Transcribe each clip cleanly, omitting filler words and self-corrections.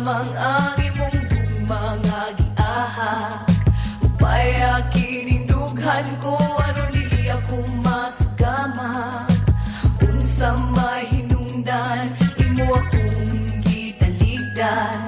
lamang ang imong gugma nga giahak. Upaya kining dughan ko aron dili ako masugama. Unsa mahinungdan imo akong gitaligdan.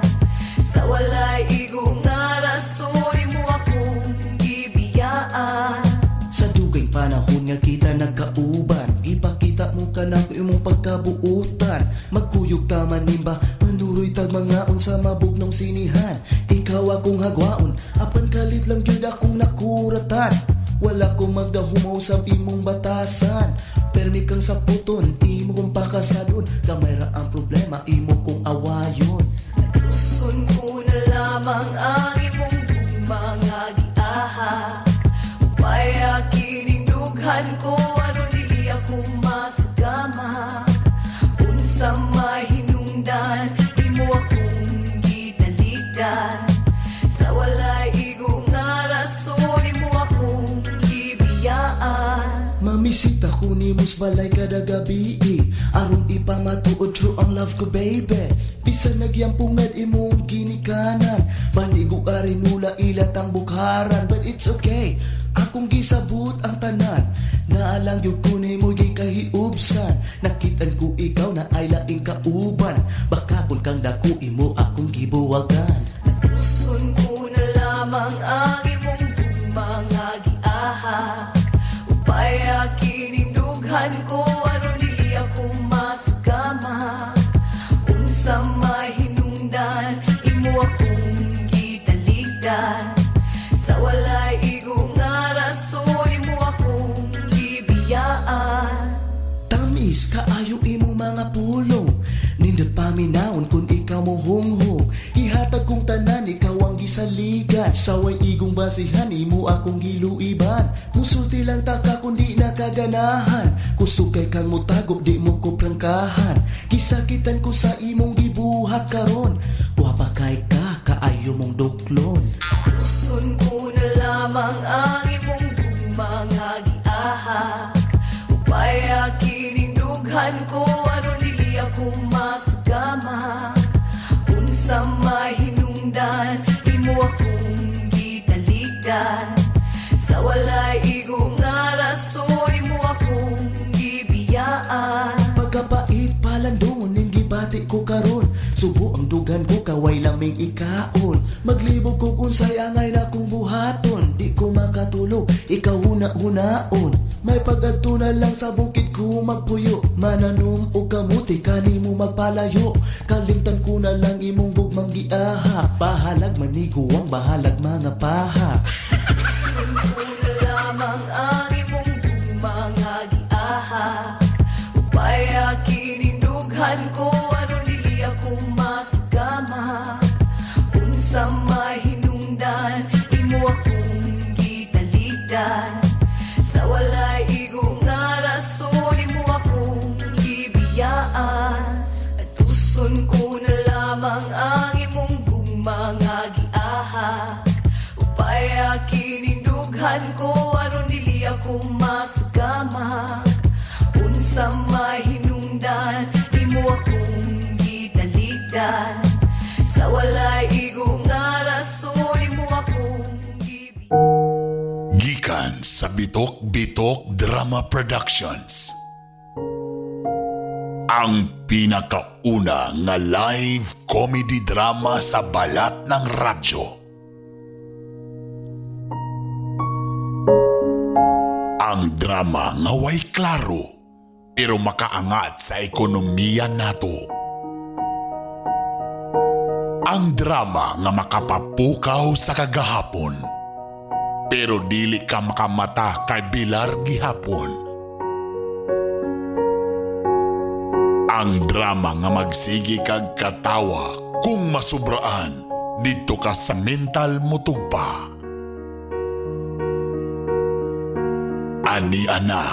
Sa walay igo nga rason imo akong gibiyaan. Sa dugay panahon nga kita nagkauban, ipakita mo ka na imong pagkabuotan. Magkuyog taman nimba, manuroy tag mga unsa mabugnong sinihan. Ikaw akong hagwaon, apan kalit lang gyud akong nakuratan. Wala ko magdahumaw sa imong batasan. Permi kang saputon, imo kong pakasadon. Gamay ra ang problema, imo kong awayon. Tuson ko na lamang ang imong gugma nga giahak. Upaya kining dughan ko aron dili ako masugama. Unsa mahinungdan imo akong gitaligdan. Sa walay igo nga rason imo akong gibiyaan. Mamisita ko nimo sa balay kada gabi, aron ipamatuod true ang love ko, baby. Bisan nagyampungad imong ginikanan, Panigo ari nula ilatang bukharan. But it's okay, akong gisabot ang tanan. Naalang gyud ko nimo gikahiubsan. Nakitan ko ikaw na ay laing kauban. Baka kun kang dako imo akong gibuwagan. Tuson ko na lamang ang imong gugma nga giahak. Upaya kining dughan ko aron dili ako masugama. Unsa mahinungdan imo akong gitaligdan. Sa walay igo nga rason imo akong gibiyaan. Tamis kaayo imong mga pulong. Nindot paminawon kung ikaw mo hunghong. Ihatag kong tanan, ikaw ang gisaligan. Saway igong basihan, imo akong giluiban. Musulti lang taka kung di nakaganahan. Kusog kay kang mutago, di mo ko prangkahan. Gisakitan ko sa imong gibuhat karon. Gwapa kay ka, kaayo mong duklon. Tuson ko na lamang ang imong gugma nga giahak. Upaya kining dughan ko aron dili ako masugama. Unsa mahinungdan imo akong gitaligdan. Sa walay igo nga rason imo akong gibiyaan. Pagkapait palandong ning gibati ko karon. Subo ang dugan ko kaway laming ikaon. Maglibog ko unsay angay na kong buhaton. Di ko makatulog, ikaw huna-hunaon. May pag-adto na lang sa bukid ko magpuyo. Mananom og kamuti kanimo magpalayo. Kalimtan ko na lang imong gugmang giahak. Bahalag maniguang, bahalag mga pahak. Tuson ko na lamang ang imong gugma nga giahak. Upaya kining dughan ko aron dili ako masugama. Unsa mahinungdan imo akong gitaligdan. Sa walay igo nga rason imo akong gibiyaan. Tuson ko na lamang ang imong gugma nga giahak. Upaya kining dughan ko aron dili ako masugama. Unsa mahinungdan imo akong gitaligdan. Sa walay igo nga rason imo akong gibiyaan. Gikan sa Bitok Bitok Drama Productions. Ang pinakauna nga live comedy drama sa balat ng radyo. Ang drama nga way klaro pero makaangat sa ekonomiya nato. Ang drama nga makapapukaw sa kagahapon pero dili ka makamata kay Bilar gihapon. Ang drama nga magsigi kag katawa kung masubraan didto ka sa mental motugpa. Ani ana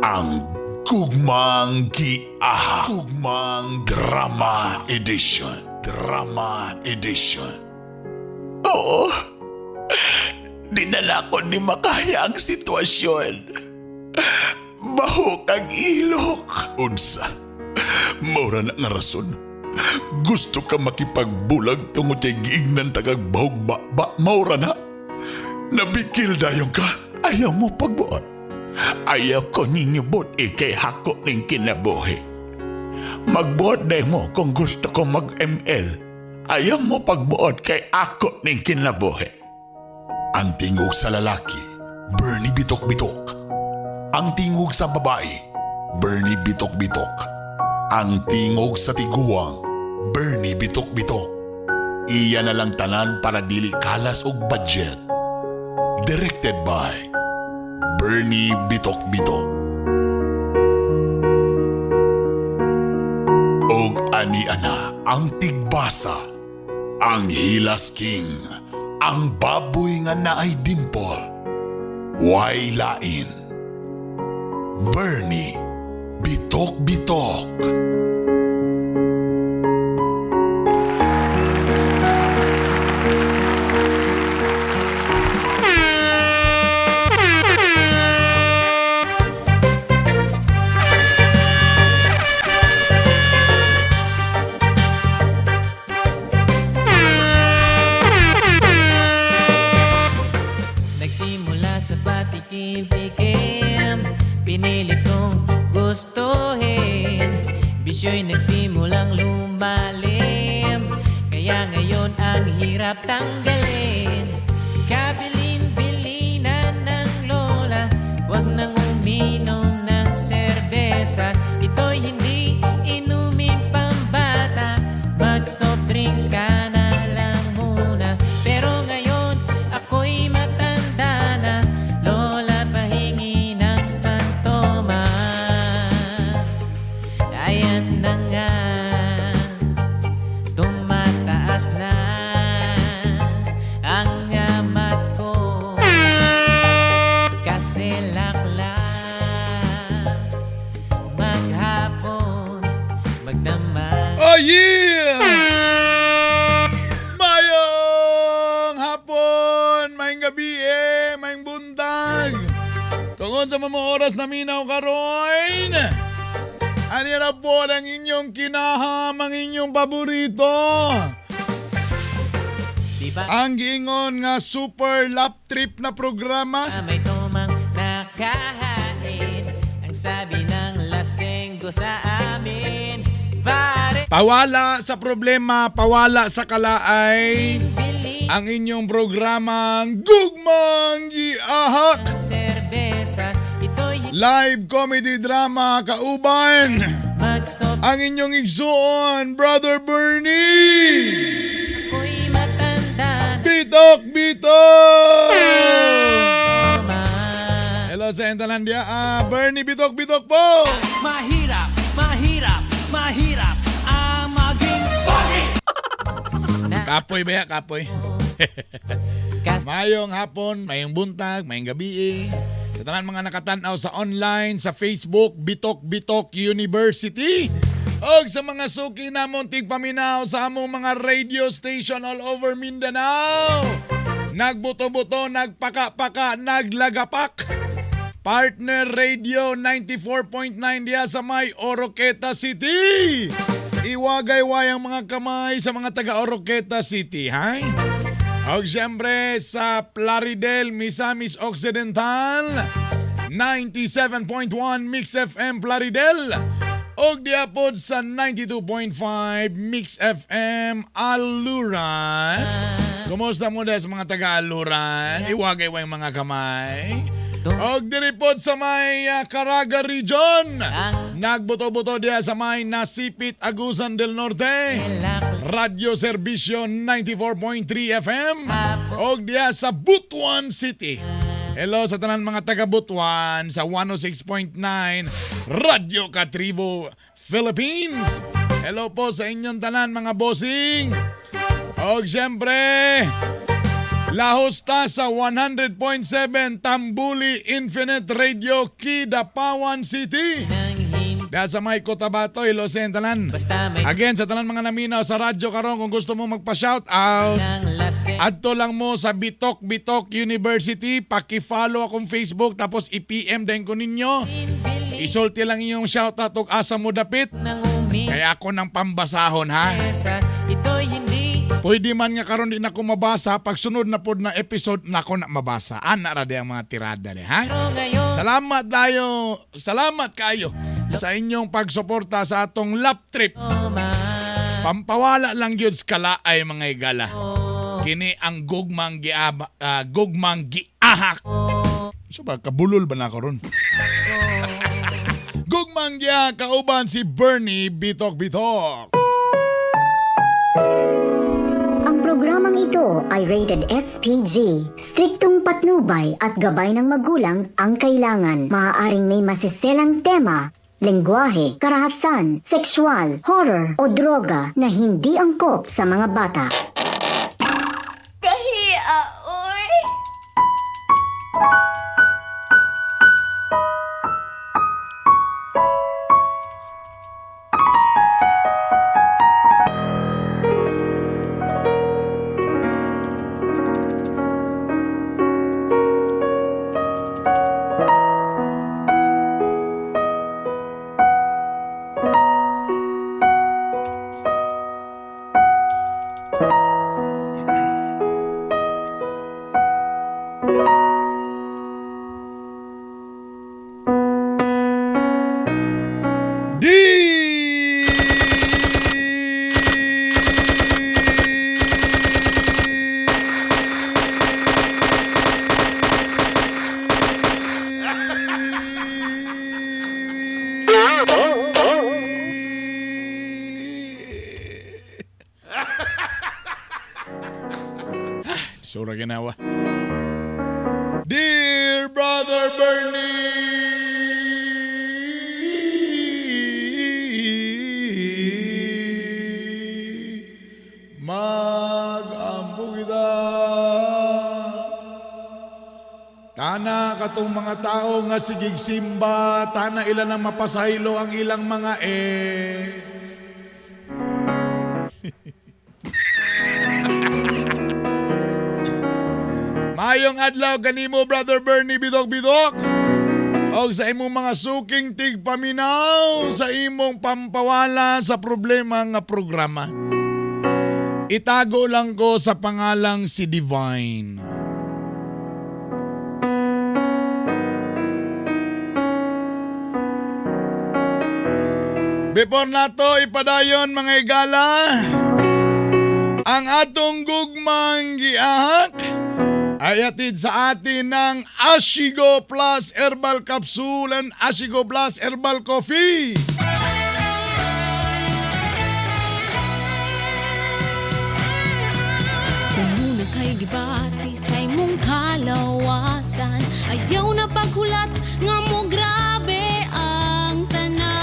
ang Gugmang Giahak. Gugmang Drama Edition. Drama Edition. Oo. Dinala ko ni makaya ang sitwasyon. Bahok ang ilok. Unsa. Maura na nga rason. Gusto ka makipagbulag tungod kay giignan ta kag bahog ba, ba maura na. Nabikil dayon ka. Ayaw mo pagbuot. Ayaw ko ninyo buot ikay hako ning kinabuhi. Magbuot day mo kung gusto ko mag-ML. Ayaw mo pagbuot kay ako ning kinabuhi. Ang tingog sa lalaki, Bernie Bitok-Bitok. Ang tingog sa babae, Bernie Bitok-Bitok. Ang tingog sa tiguang, Bernie Bitok-Bitok. Iya na lang tanan para dili kalas og budget. Directed by Bernie Bitok-Bitok. Og ani ana ang tigbasa, ang Hilas King, ang baboy nga naay dimple, way lain. Bernie Bitok Bitok. Nagsimula sa patikim-tikim, pinilit kong gustuhin. Bisyo'y nagsimulang lumalim, kaya ngayon ang hirap tanggalin. Kabilin-bilinan ng lola, wag nang uminom ng serbesa. Ito'y hindi inumin pambata, mag-soft drinks ka na lang muna. Pero ngayon ako'y matanda na, lola, pahingi ng pantoma. Ayan na nga, tumataas na ang amats ko. Kasi lakla maghapon magdamag. Oh yeah! Mayong hapon, mayong gabi eh, mayong buntag. Tungod sa mga oras na minaw karon. Ani na po ang inyong kinaham, ang inyong paborito. Di ba Ang giingon nga super lap trip na programa. may tumang nakahain? Ang sabi ng lasenggo sa amin, pare, Pawala sa problema, pawala sa kalaay. bili Ang inyong programang Gugmang Giahak. ng serbesa. Ito'y Live comedy drama kauban mag-stop. ang inyong igsuon, Brother Bernie! Ako'y matanda na. Bitok! Bitok! Hello sa Entalandia. Ah, Bernie Bitok Bitok po! Mahirap, mahirap, mahirap ang maging Kapoy ba ya? Kapoy. Mayong hapon, mayong buntag, mayong gabi eh. Sa tanan mga nakatanaw sa online, sa Facebook, Bitok Bitok University. Og sa mga suki namon tigpaminaw sa among mga radio station all over Mindanao. Nagbuto-buto, nagpaka-paka, naglagapak. Partner Radio 94.9 diya sa may Oroqueta City. Iwagayway ang mga kamay sa mga taga Oroqueta City, ha? Og siyempre sa Plaridel, Misamis Occidental, 97.1 Mix FM Plaridel. Og diya pod sa 92.5 Mix FM Aluran. Kumusta mo sa mga taga Aluran? Iwagayway ang mga kamay. Og diri pod sa may Caraga Region. Nagbuto-buto diya sa may Nasipit, Agusan del Norte. Radyo Serbisyo 94.3 FM. Og diya sa Butuan City. Hello sa tanan mga taga Butuan sa 106.9 Radyo Katribo Philippines. Hello po sa inyong tanan mga bossing. Og siyempre, lahos ta sa 100.7 Tambuli Infinite Radio Kidapawan City. Diya sa may Cotabato, Ilocen, tanan. Basta may Again, sa tanan mga naminaw sa radyo karon kung gusto mo magpa-shout out, ng laseng adto lang mo sa Bitok Bitok University, paki-follow akong Facebook tapos i-PM din ko ninyo. Bili Isulti lang inyong shout out ug asa mo dapit. ng Kaya ako ng pambasahon ha. Ito'y hindi Pwede man nga karon di na ko mabasa, pag sunod na pod na episode na ko na mabasa. Ana ra di ang mga tirada ni ha. Pero ngayon Salamat tayo. Salamat kayo sa inyong pagsuporta sa atong lap trip. Pampawala lang gyud sa kalaay mga igala. Kini ang gugmang giaba, gugmang giahak. So ba kabulol ba na ako ron? Gugmang giahak kauban si Bernie Bitok Bitok. Ang programang ito ay rated SPG. Striktong patnubay at gabay ng magulang ang kailangan. Maaaring may masiselang tema, lengguwahe, karahasan, sexual, horror o droga na hindi angkop sa mga bata. Kahia, oy! Di Sura ginawa. Dear Brother Bernie, mag-ampo kita. Tana katong mga tao nga sigig simba, tana ilan ang mapasaylo ang ilang mga eh. Mayong adlaw kanimo Brother Bernie Bidok Bidok. Og sa imong mga suking tigpaminaw sa imong pampawala sa problema nga programa. Itago lang ko sa pangalang si Divine. Before nato ipadayon mga igala, ang atong gugmang giahak ay atid sa atin ng Ashigo Plus Herbal Capsule and Ashigo Plus Herbal Coffee. Muna kay gibati sa imong kalawasan. Ayaw na paghulat nga mo grabe ang tanan.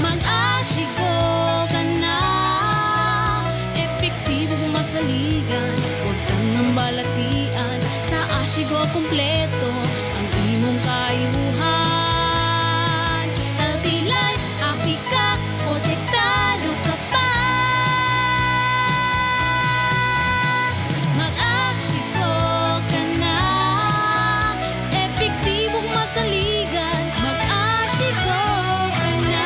Mag-ashigo ka na, epektibo masaligan. Huwag kang ang balatian, sa ashigo kumpleto ang imong kayuhan. Healthy life, happy ka, protektado ka pa. Mag-ashigo ka na, epektibong masaligan. Mag-ashigo ka na.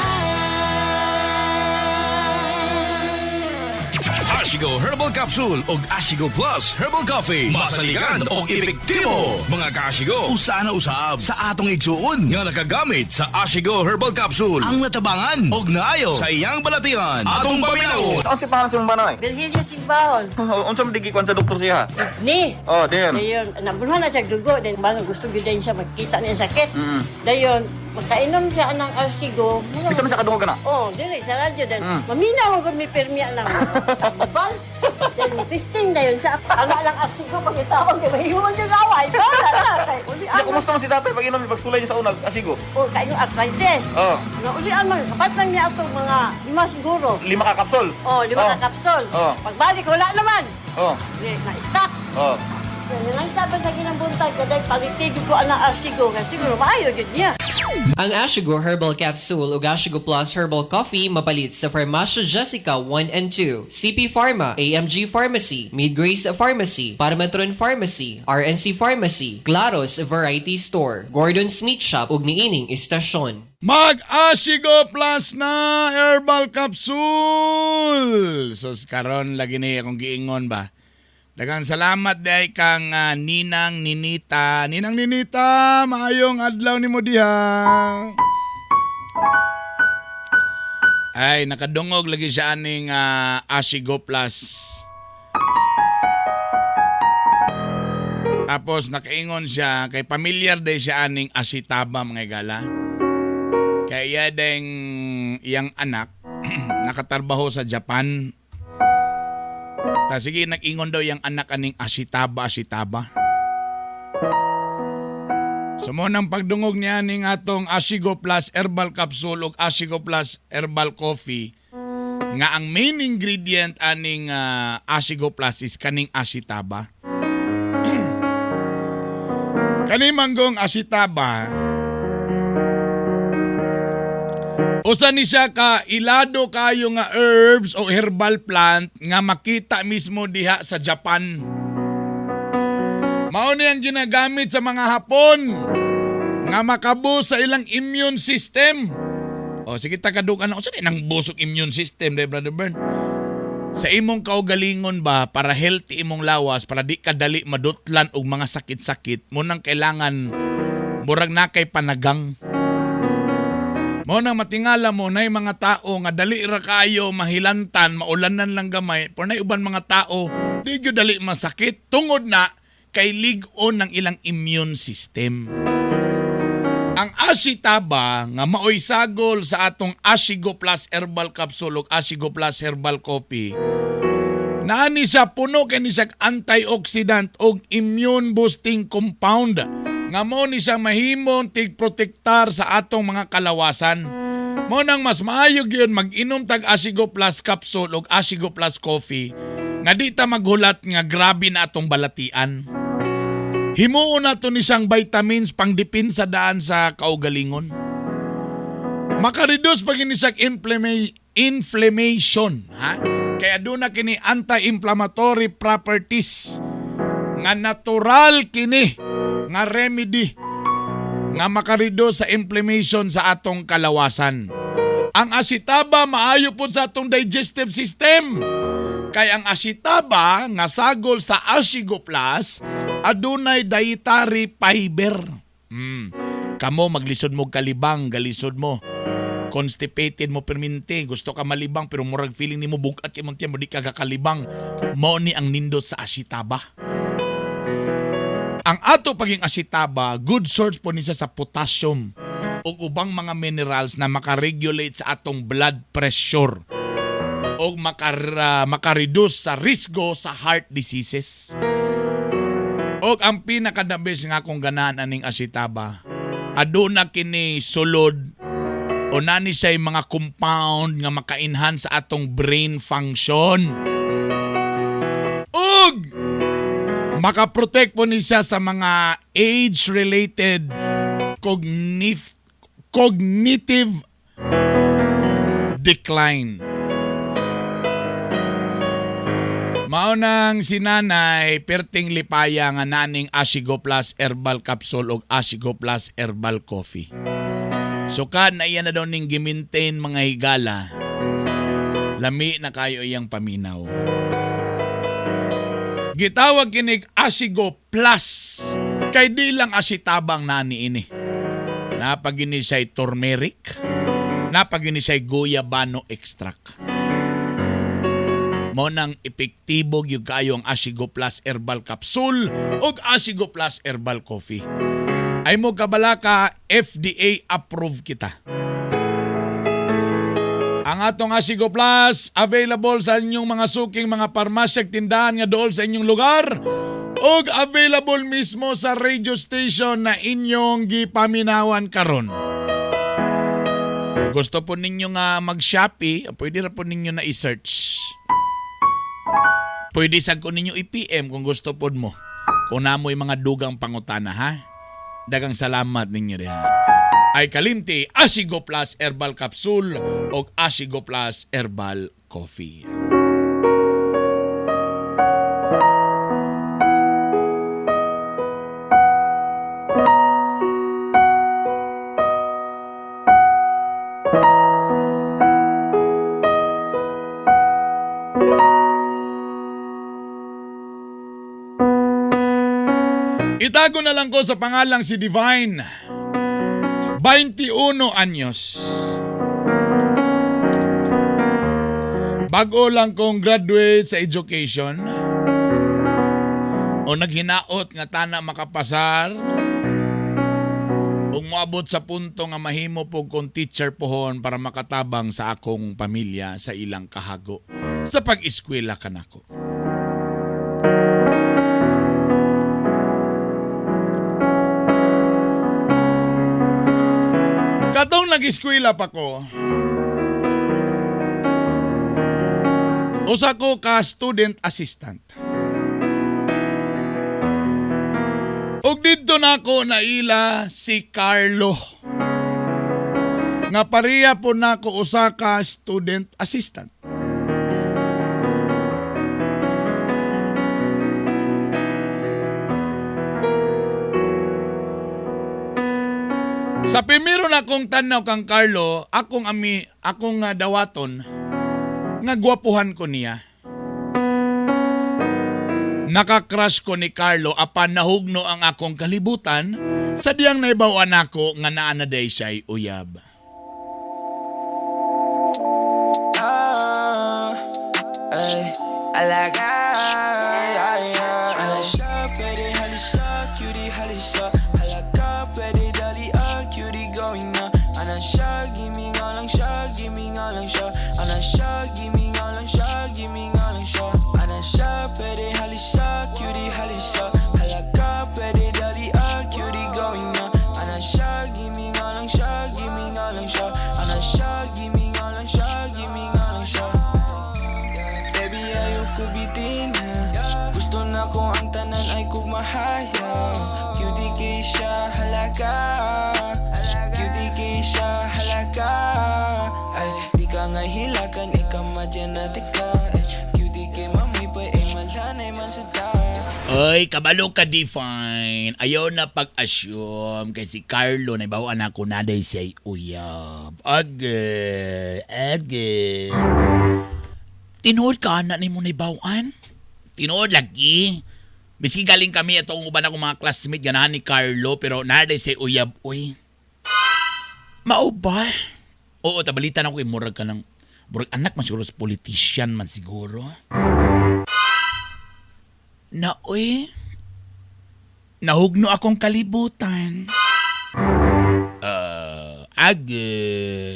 Ashigo Herbal Capsule o Ashigo Plus Herbal Coffee. Masaligan o epektibo. Mga kaashigo, usa na usab sa atong igsuon nga nakagamit sa Ashigo Herbal Capsule. Ang natabangan og naayo sa iyang balatian. Atong paminawon. Unsa pangalan sa imong banoy? Virgilio Simbahon. Unsa man digi kuan sa doktor siya? Ni. Oh, damn. Dayon, nabulhan na siya dugo. Then, bago gusto gyud din siya magkita niya sakit. Dayon, makainom siya ng arsigo. Bisa man siya kadungog kana? Oh, dili sa radyo then. Maminaw ko mi permiya lang. Bal. Then testing na yun sa ana lang arsigo pagkitaon kay mahiwon siya away. Wala na kay uli Ya, kumusta man si tatay pag inom pagsulay niya sa unag asigo? Oh, kayo arthritis. Oh, Nga ulian man kapat lang niya atong mga lima siguro. lima ka kapsul. Oh, lima Oh. ka kapsul. Oh. Pagbalik wala naman. Oh. Di, na-stop. Oh. Nangita pa sa ginang buntag ko dahil palitig ko anang arsigo kasi siguro maayo gyud niya. Ang Ashigo Herbal Capsule ug Ashigo Plus Herbal Coffee mapalit sa Farmacia Jessica 1 and 2, CP Pharma, AMG Pharmacy, Mid Grace Pharmacy, Parmatron Pharmacy, RNC Pharmacy, Claros Variety Store, Gordon's Meat Shop ug niining istasyon. Mag-Ashigo Plus na herbal capsule. So karon lagi ni akong giingon ba. Daghang salamat day kang Ninang Ninita. Ninang Ninita, maayong adlaw nimo diha. Ay, nakadungog lagi siya aning Ashigo Plus. Tapos nakaingon siya kay pamilyar day siya aning Ashitaba, mga igala. Kaya iya ding iyang anak nakatarbaho sa Japan. Ta sige, nag-ingon daw yung anak aning Ashitaba, Ashitaba. So mo nang pagdungog niya ning atong Ashigo Plus Herbal Capsule ug Ashigo Plus Herbal Coffee nga ang main ingredient aning Ashigo Plus is kaning Ashitaba. Kani manggong Ashitaba, usa ni siya ka ilado kayo nga herbs o herbal plant nga makita mismo diha sa Japan. Mao ni ang ginagamit sa mga Hapon nga maka-boost sa ilang immune system. O sige, takadukan na unsa ni nang boost og immune system day, Brother Bern? Sa imong kaugalingon ba, para healthy imong lawas, para di ka dali madutlan og mga sakit-sakit, mo nang kailangan murag na kay panagang. Mao nang matingala mo nay mga tao nga dali ra kayo mahilantan, maulanan lang gamay, pero nay uban mga tao di gyud dali masakit tungod na kay lig-on ng ilang immune system. Ang Ashitaba nga maoy sagol sa atong Ashigo Plus Herbal Capsule ug Ashigo Plus Herbal Coffee. Naani siya, puno kay ni siya antioxidant ug immune boosting compound nga mo ni siya mahimong tig-protektar sa atong mga kalawasan. Mo nang mas maayo gyud mag-inom tag Ashigo Plus Capsule ug Ashigo Plus Coffee nga di ta maghulat nga grabe na atong balatian. Himuon nato ni siyang vitamins pangdipinsa daan sa kaugalingon. Makareduce pag ini siya inflammation, ha? Kaya doon na kini anti-inflammatory properties nga natural kini nga remedy nga makareduce sa inflammation sa atong kalawasan. Ang asitaba maayo pud sa atong digestive system. Kay ang asitaba nga sagol sa Ashigo Plus adunay dietary fiber. Kamo maglisod mo kalibang, galisod mo. Constipated mo permente, gusto ka malibang pero murag feeling nimo bugat imong tiyan, di ka kakalibang. Mao ni ang nindot sa asitaba. Ang ato paging asitaba, good source po ni siya sa potassium ug ubang mga minerals na makaregulate sa atong blood pressure o makareduce sa risgo sa heart diseases. Og ang pinaka-the best nga akong ganahan aning asitaba, aduna kini sulod o nani siya'y mga compound nga maka-enhance sa atong brain function. Ug makaprotect po ni siya sa mga age-related cognitive decline. Mao nang si nanay perting lipaya nga naning Ashigo Plus Herbal Capsule ug Ashigo Plus Herbal Coffee. So kan na iya na daw ning gimaintain, mga higala. Lami na kayo iyang paminaw. Gitawag kinig Ashigo Plus kay di lang asitabang nani ini. Napagini siya'y turmeric, napagini siya'y guyabano extract. Mo nang epektibo gyud kayo ang Ashigo Plus Herbal Capsule ug Ashigo Plus Herbal Coffee. Ay mo kabalaka, FDA approve kita. Ang atong Ashigo Plus available sa inyong mga suking mga parmasya ug tindahan nga dool sa inyong lugar ug available mismo sa radio station na inyong gipaminawan karon. Gusto po ninyo nga mag-Shopee, pwede ra po ninyo na i-search. Pwede sad ko ninyo i-PM kung gusto pod mo. Kung namoy mga dugang pangutana, ha? Dagang salamat ninyo diha. ay kalimti Asigo Plus Herbal Capsule o Asigo Plus Herbal Coffee. Itago na lang ko sa pangalang si Divine. 21 anyos. Bago lang kong graduate sa education o naghinaot nga tana makapasar ug moabot sa punto nga mahimo po kong teacher pohon para makatabang sa akong pamilya sa ilang kahago sa pag-eskwela kanako. Katong nag-eskwela pa ko, usa ko ka student assistant. Ug didto nako naila si Carlo. Nga pareha po nako usa ka student assistant. Sa primero na kong tanaw kang Carlo, akong ami, akong dawaton nga gwapuhan ko niya. Nakakrush ko ni Carlo apan nahugno ang akong kalibutan sa diyang naibaw-an ako nga naa na day siya'y uyab. Ah, ay, alaga. Ano siya, pwede halisa, cutie halisa. Halaga, pwede dali, ah, cutie going na. Ano siya, gimme nga lang siya, gimme nga lang siya. Ano siya, gimme nga lang siya, gimme nga lang siya. Ano siya, pwede halisa, cutie halisa. Halaga, pwede dali, ah, cutie going na. Ano siya, gimme nga lang siya, gimme nga lang siya. Ano siya, gimme nga lang siya, gimme nga lang siya. Baby, ayoko bitin ha. Gusto na ko ang tanan ay kumahaya. Cutie kay siya halaga. Cutie kay siya halaga. Ay, di ka nga hilakan, ikaw madyan na tika. Ay, cutie kay mami pa, ay malanay man sa ta. Oy, kabalo ka Divine. Ayaw na pag-assume kay si Carlo na ibawaan ako na day siya'y uyab. Age, age. Tinuod ka na ni mo na ibawaan? Tinuod lagi. Miski galing kami atong uban akong mga classmate ganahan ni Carlo pero naday siya'y uyab uy. Mao ba? Oo, tabalitan ako kay murag ka ng murag anak man siguro sa politician man siguro. Na uy, nahugno akong kalibutan. Ag,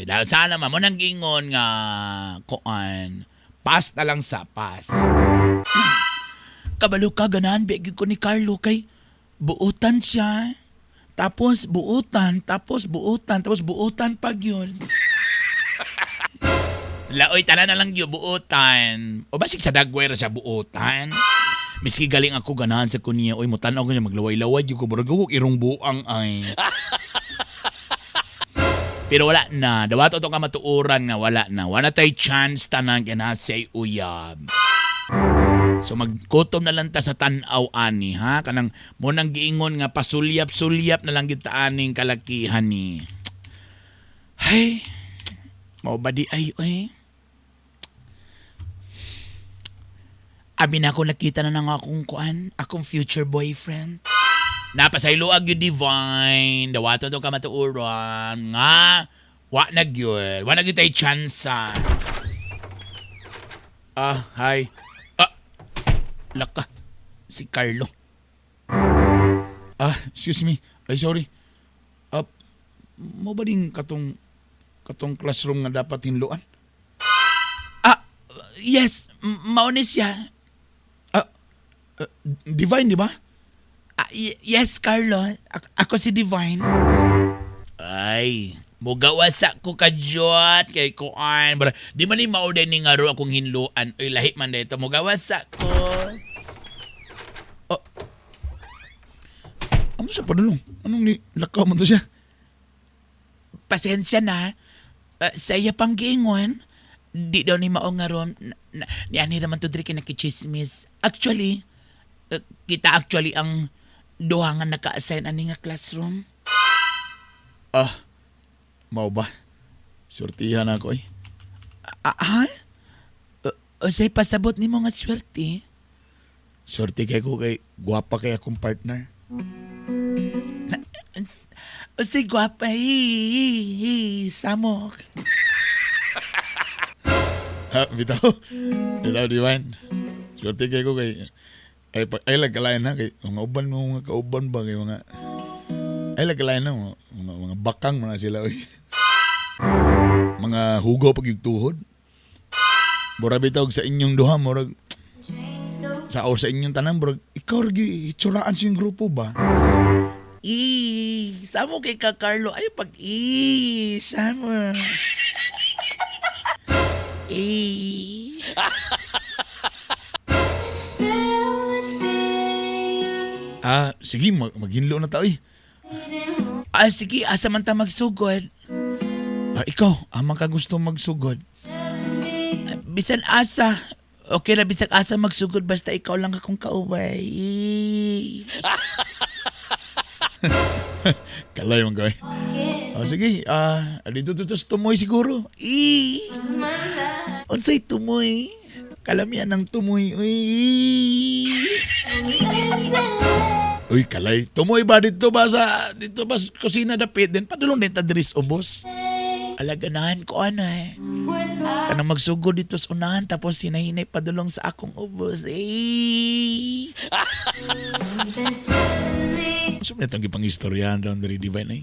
dahil sana man mo nang gingon nga kuan, pass na lang sa pass. Kabalo ka ganahan bigyo ko ni Carlo kay buutan siya. Tapos buutan, tapos buutan, tapos buutan pag yun. Laoy, tala na lang yun, buutan. O basig sa dagway ra siya buutan. Miski galing ako ganahan sa kunya, oy mo tan-aw ko siya maglaway-laway gyud ko murag ko irong buang ay. Pero wala na, dawato to ka matuoran nga wala na. Wala tay chance tanan kay na say uyab. So magkutom na lang ta sa tan-aw ani ha kanang mo nang giingon nga pasulyap-sulyap na lang gid ta aning kalakihan ni. Hay, mao ba di ay oy? Abi na ako nakita na ng akong kuan, akong future boyfriend. Napasayloag yun Divine. Dawato to ka matuuran. Nga, wa na gyud. Wa na gyud tay chance. Ah, hi. Ah, laka. Si Carlo. Ah, excuse me. Ay, sorry. Ah, mo ba din katong classroom nga dapat hinluan? Ah, yes, mao ni siya. Ah, Divine, di ba? Ah, yes, Carlo. Ako si Divine. Ay, mugawasa ko kadyot kay kuan. Bara, di man ni mao ni nga ro akong hinluan. Oy, lahi man dito. Mugawasa ko. Oh. Ano siya padulong? Anong ni lakaw man to siya? Pasensya na. Sa iya pang giingon, di daw ni mao nga room. Ni ani raman to diri kay nakichismis. Actually, kita actually ang duha nga naka-assign ani nga classroom. Ah, mao ba? Surtihan ako eh. Ah, ha? Unsay pasabot nimo nga swerte? Swerte kay ko kay gwapa kay akong partner. Unsay gwapa eh, samok. Ah, bitaw. Bitaw, Divine. Swerte kay ko kay ay, ay lagkalain na kay mga uban mo, mga kauban ba kay mga ay lagkalain na mga bakang mga sila oy. Mga hugaw pag tuhod. Mura bitaw sa inyong duha, murag sa o sa inyong tanan, murag ikaw ra gyud itsuraan sa inyong grupo ba? Eh, samo kay ka Carlo ay pag eh, samo. Eh. Ah, sige, maghinlo na ta oy. Ah, sige, asa man ta magsugod? Ah, ikaw, amang ka gusto magsugod. Ah, bisan asa. Okay na bisag asa magsugod basta ikaw lang akong kaubay. Kalay man gawin. Ah, sige, dito to sa tumoy siguro. Eh. Unsay tumoy? Kalamian ng tumoy. Uy. Uy, kalay. Tumoy ba dito ba sa kusina dapit din? Padulong din ta diri sa ubos. Alaganahan ko ano eh. Kanang magsugod dito sa unahan tapos hinahinay padulong sa akong ubos. Eh. Unsa man itong gipang-istoryahan daw diri, Divine eh?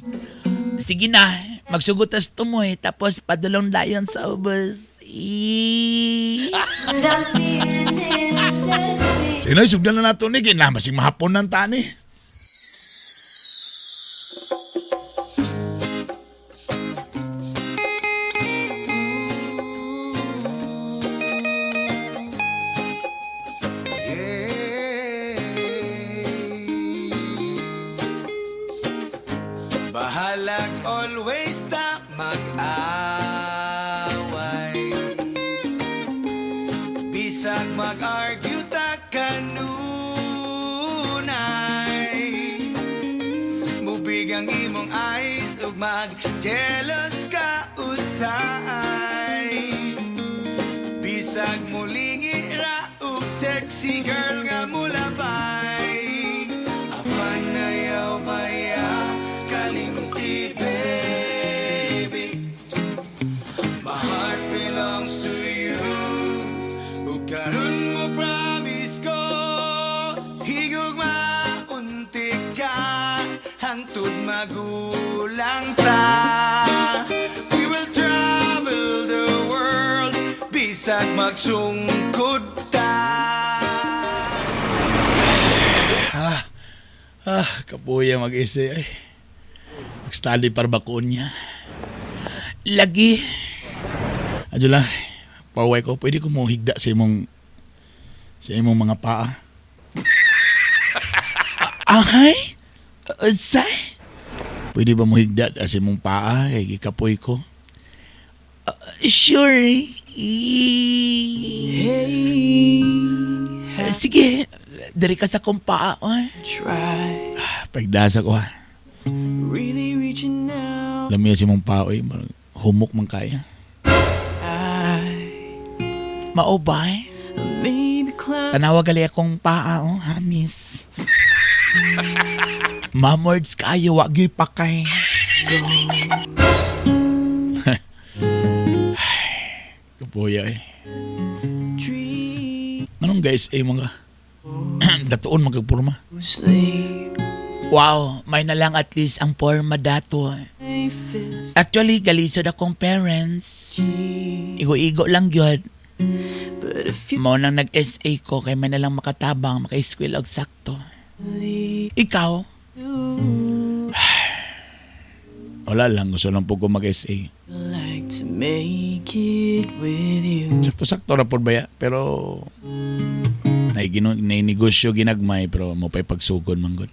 Sige na, magsugod tas tumoy tapos padulong dayon sa ubos. Eh. Sige na, sugdan na nato ni kay na masing mahapon ng tani. Bahalag always ta mag-away. Bisag mag-argue ta kanunay. Mubig ang imong eyes ug mag-jealous ka usay. Bisag mulingi ra ug sexy girl nga mulabay. Apan ayaw baya kalimti, baby. My heart belongs to you. Ug karon mo promise ko, higugma unti ka hangtod magulang ta. We will travel the world bisag magsungkod ta. Ah, kapuya mag-isa ay. Mag-study para bakuon niya. Lagi. Adyo lang, paway ko, pwede ko mo higda sa imong mga paa. Ahay? Unsay? Pwede ba mo higda sa imong paa kay gikapoy ko? Sure. Sige, diri ka sa akong paa. Oy. Try Pagdasa ko ha. really reaching out. Lamiya sa imong paa oy, humok man kaya. I Mao ba? Eh? maybe climb Tanawa gali akong paa, oh, hamis. Mamords kayo, wag gyud pakay. Kapuya eh. Dreams Anong guys eh mga datuon magkagpurma. sleep. Wow, may na lang at least ang porma dato. Life is Actually, galisod akong parents. Igo-igo lang gyud. But if you Mao nang nag-SA ko kay may na lang makatabang, maka-eskwela og sakto. Ikaw? Wala lang, gusto lang po ko mag-SA. Like to make it with you. Sakto-sakto ra pod baya, pero nainegosyo ginagmay pero mo pa'y pagsugod man gud.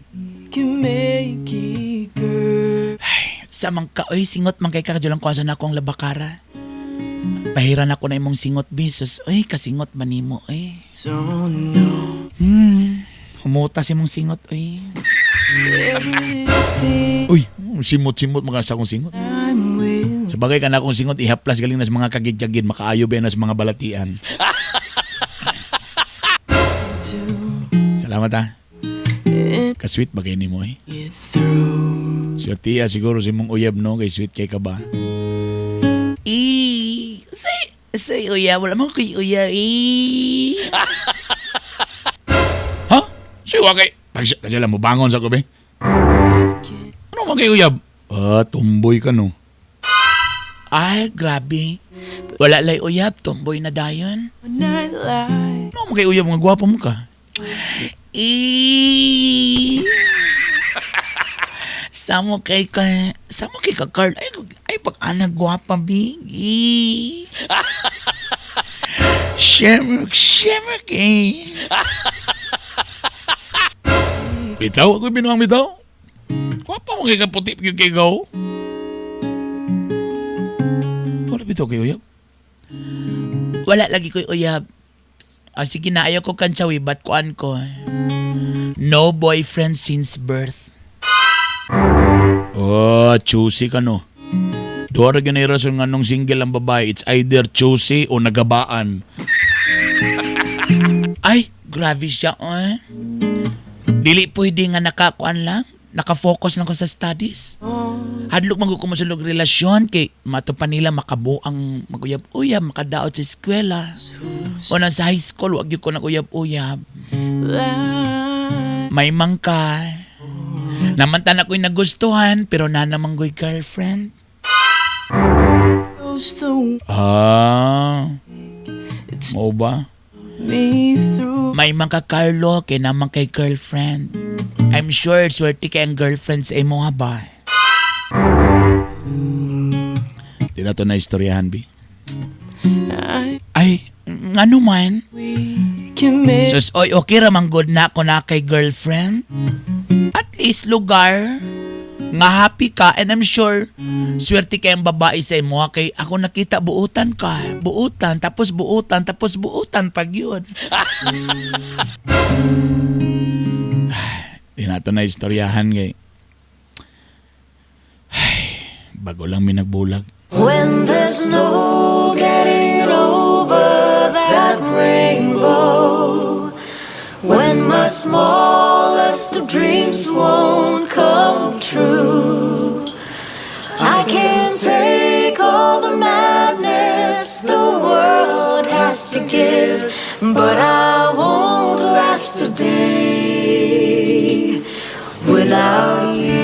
Can make it, girl. Sa man ka, oy, singot man kay ka, kadyo lang kuha sa na akong labakara. Pahiran ako na imong singot, bisos. Oy, kasingot man nimo, oy. Humuta si imong singot, oy. Uy, simot-simot mga sa akong singot. Sa bagay ka na akong singot, ihaplas galing na sa mga kagid-kagid, makaayo ba na sa mga balatian. Salamat ha. Ka-sweet ba kayo ni mo eh? Swerte siguro si mong uyab no, kay sweet kay ka ba? Eh, say, uya, wala man ko'y uya, eh. Ha? Siwa kay... Pag siya lang, mubangon sa kubi. Ano man kay uyab? Ah, tumboy ka no. Ay, grabe. Wala lay uyab, tomboy na dayon. Ano man kay uyab, mga gwapo mo ka? Eh. Samo kay ka, samo kay ka, Carl. Ay, ay pag ana gwapa, big. Eh. Shemrek, shemrek, eh. Bitaw, ako binuang bitaw. Gwapa mo kay ka puti kay kay gaw. Wala bitaw kay uyab. Wala lagi ko'y uyab. Ah, sige na, ayaw ko kantsawi, ba't kuan ko? No boyfriend since birth. Oh, choosy ka no. Duha ra gyud na rason nga nung single ang babae, it's either choosy o nagabaan. Ay, grabe siya, eh. Dili pwede nga nakakuan lang. Nakafocus lang ko sa studies. Hadlok man ko musulog relasyon kay mato pa nila makabuang maguyab-uyab, makadaot sa eskwela. O na sa high school, wag gyud ko naguyab-uyab. May mangka. Namantan ako'y nagustuhan, pero na naman ko'y girlfriend. Ah. Mao ba? May mangka Carlo, kay naman kay girlfriend. I'm sure swerte kay ang girlfriend sa imo ha ba? Di na to na istoryahan, bi. Ay, ngano man? Sus, oy, okay ra man good na ako na kay girlfriend. At least lugar nga happy ka and I'm sure swerte kay ang babae sa imo ha, kay ako nakita buutan ka, buutan tapos buutan tapos buutan pag yun. Di na to na istoryahan kay. Ay, bago lang mi nagbulag. When there's no getting over that rainbow, when my smallest of dreams won't come true, I can't take all the madness the world has to give, but I won't last a day without you.